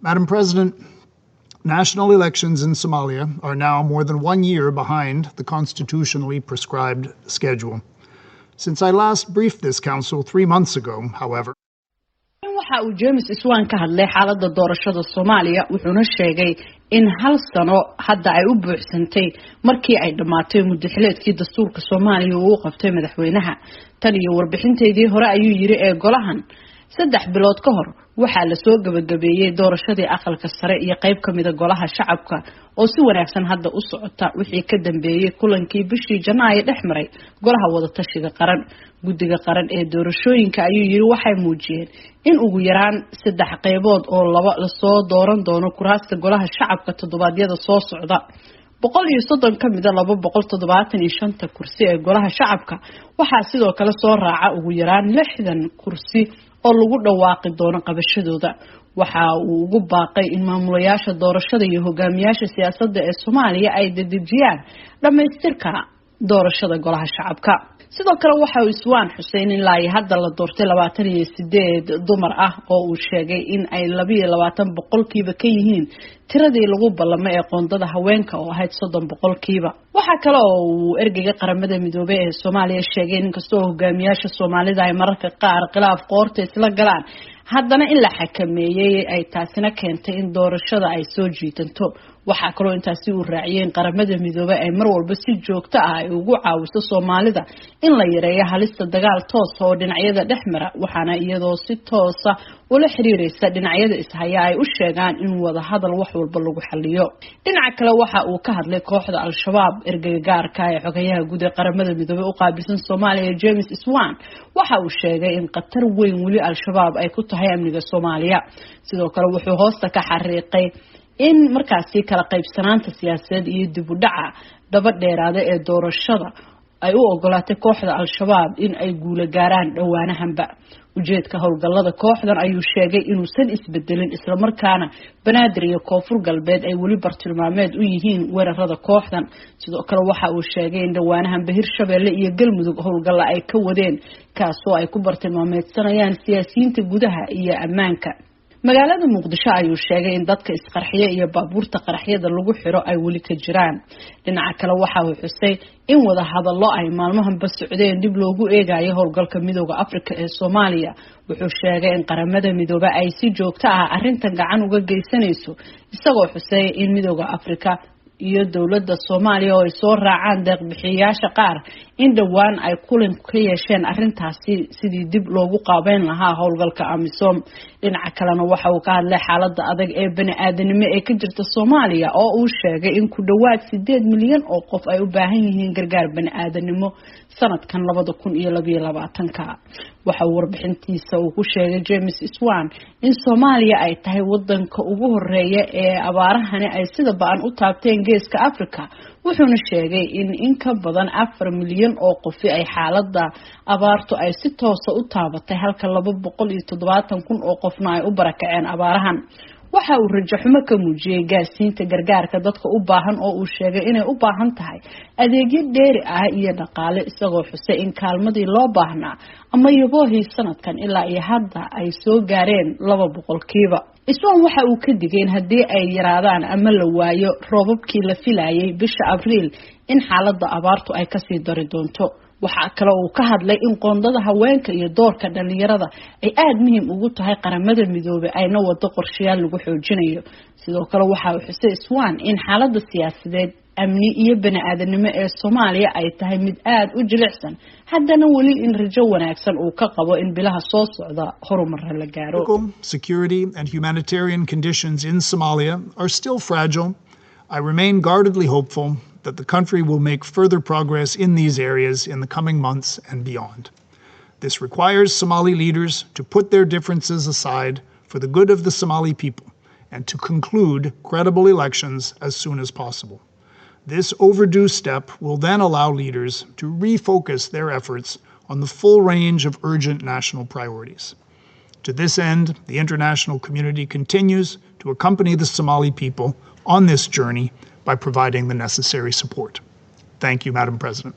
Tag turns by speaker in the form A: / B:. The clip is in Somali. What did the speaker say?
A: Madam President, national elections in Somalia are now more than one year behind the constitutionally prescribed schedule. Since I last briefed this council 3 months ago, however,
B: Waxa uu James Swan ka hadlay xaaladda doorashada Soomaaliya, wuxuuna sheegay in hal sano hadda ay u buuxsantay markii ay dhammaatay muddaxileedkii dastuurka Soomaaliya uu u qabtay madaxweynaha. Tan iyo warbixinteydii hore, ayuu yiri, ee golahan 3 bilood ka hor, waxaa lasoo gabagabeeyey doorashadii Aqalka Sare iyo qeyb ka mida Golaha Shacabka oo si wanaagsan hadda u socota, wixii ka dambeeyey kulankii bishii Janaayo dhex maray Golaha Wadatashiga Qaran. Guddiga Qaran ee Doorashooyinka, ayuu yiri, waxay muujiyeen in ugu yaraan saddex qeybood oo laba lasoo dooran doono kuraasta Golaha Shacabka toddobaadyada soo socda. 130 ka mida 275-ta kursi ee Golaha Shacabka. Waxaa sidoo kale soo raaca ugu yaraan 60 kursi oo lagu dhawaaqi doono qabashadooda. Waxa uu ugu baaqay in maamulayaasha doorashada iyo hogaamiyaasha siyaasadda ee Soomaaliya ay dedejiyaan dhammaystirka doorashada Golaha Shacabka. Sidoo kale waxa uu Swan xusay in ilaa iyo hadda la doortay 28 dumar ah, oo uu sheegay in ay 22% ka yihiin tiradii lagu ballamay ee qoondada haweenka oo ahayd 30%. Waxaa kale oo uu ergeyga Qaramada Midoobey ee Soomaaliya sheegay in inkastoo hogaamiyaasha Soomaalida ay mararka qaar khilaaf qoorta isla galaan, haddana in la xakameeyey ay taasina keentay in doorashada ay soo jiitanto. Waxaa kaloo intaasi uu raaciyey in Qaramada Midoobey ay mar walba si joogto ah ay ugu caawiso Soomaalida in la yareeyo halista dagaal toosa oo dhinacyada dhex mara, waxaana iyadoo si toosa ula xiriireysa dhinacyada ishaya ay u sheegaan in wada hadal wax walba lagu xaliyo. Dhinaca kale, waxa uu ka hadlay kooxda Al-Shabaab. Ergeyga gaarka ee Xogayaha Guud ee Qaramada Midoobey u qaabilsan Soomaaliya, James Swan, waxa uu sheegay in khatar weyn weli Al-Shabaab ay ku tahay amniga Soomaaliya. Sidoo kale wuxuu hoosta ka xariiqay in markaasi kala qaybsanaanta siyaasadeed iyo dib u dhaca daba dheeraada ee doorashada ay u ogolaatay kooxda Al-Shabaab in ay guulo gaaraan dhowaanahanba. Ujeedka howlgallada kooxdan, ayuu sheegay, inuusan isbedelin, islamarkaana Banaadir iyo Koonfur Galbeed ay weli bartilmaameed u yihiin weerarada kooxdan. Sidoo kale waxa uu sheegay in dhowaanahanba Hirshabeelle iyo Galmudug howlgalla ay ka wadeen, kaasoo ay ku bartilmaameedsanayaan siyaasiyiinta gudaha iyo ammaanka magaalada Muqdisho. Ayuu sheegay in dadka isqarxiya iyo baabuurta qaraxyada lagu xiro ay weli ka jiraan. Dhinaca kale, waxa uu xusay in wada hadallo ay maalmahanba socdeen dib loogu eegayo howlgalka Midooda Afrika ee Soomaaliya. Wuxuu sheegay in Qaramada Midoobe ay si joogto ah arrintan gacan uga geysanayso, isagoo xusay in Midooda Afrika iyo dowladda Soomaaliya oo ay soo raacaan deeqbixiyayaasha qaar in dhowaan ay kulan ka yeesheen arrintaasi, sidii dib loogu qaabeyn lahaa howlgalka AMISOM. Dhinaca kalena, waxa uu ka hadlay xaaladda adag ee bani aadanimo ee ka jirta Soomaaliya, oo uu sheegay in ku dhowaad 8 milyan oo qof ay u baahan yihiin gargaar bani aadanimo sanadkan 2022-ka. Waxa uu warbixintiisa uu ku sheegay James Swan in Soomaaliya ay tahay wadanka ugu horeeya ee abaarahani ay sida ba-an u taabteen Geeska Africa, wuxuuna sheegay in in ka badan 4 milyan oo qofi ay xaalada abaartu ay si toosa u taabatay, halka 270,000 oo qofna ay u barakaceen abaarahan. Waxa uu rajo xumo ka muujiyey gaarsiinta gargaarka dadka u baahan, oo uu sheegay inay u baahan tahay adeegyo dheeri ah iyo dhaqaale, isagoo xusay in kaalmadii loo baahnaa ama yaboohii sanadkan ilaa iyo hadda ay soo gaareen 2%. Swan waxa uu ka digay in haddii ay yaraadaan ama la waayo roobabkii la filayay bisha Abriil, in xaaladda abaartu ay kasii dari doonto. Waxaa kale uu ka hadlay in qoondada haweenka iyo doorka dhalinyarada ay aada muhiim ugu tahay Qaramada Midoobay, ayna wado qorshayaal lagu xoojinayo. Sidoo kale waxa uu xusay Swan in xaaladda siyaasadeed, amni iyo bani aadanimo ee Soomaaliya ay tahay mid aada u jilicsan, haddana weli in rajo wanaagsan uu ka qabo in bilaha soo socda horumara la gaaro.
A: Security and humanitarian conditions in Somalia are still fragile. I remain guardedly hopeful that the country will make further progress in these areas in the coming months and beyond. This requires Somali leaders to put their differences aside for the good of the Somali people and to conclude credible elections as soon as possible. This overdue step will then allow leaders to refocus their efforts on the full range of urgent national priorities. To this end, the international community continues to accompany the Somali people on this journey by providing the necessary support. Thank you, Madam President.